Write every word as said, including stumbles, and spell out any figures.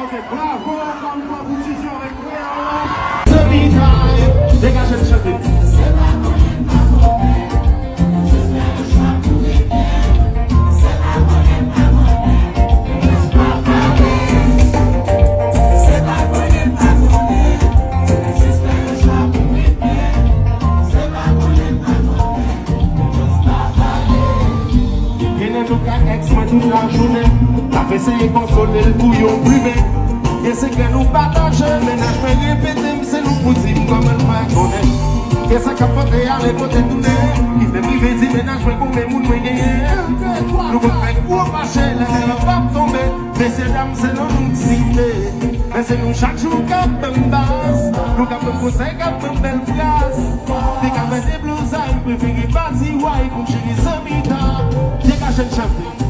Bravo ankò yon fwa pou Tizyon avèk Kreyòl. Zanmi Tay, degaje n chante. Gen nan nou ka èks mwen tout lajounen, n ap eseye konsole l pou yon prive. Gen sekrè nou pataje, mennaj mwen repete m, se nou pou di m kòman l fè konnen. Gen sa k ap pote ale pote tounen, ki fè m rive di mennaj mwen konbyen moun mwen genyen. Nou konn fè gwo fache, lè lè l p ap tonbe. Mesye dam, se non nou k site. Men se nou chak jou k ap ban m baz. Nou k ap ban m konsèy, k ap ban m bèl fraz. Te ka fè deblozay, m prefere pati way pou m jere zanmi Tay. Degaje n chante.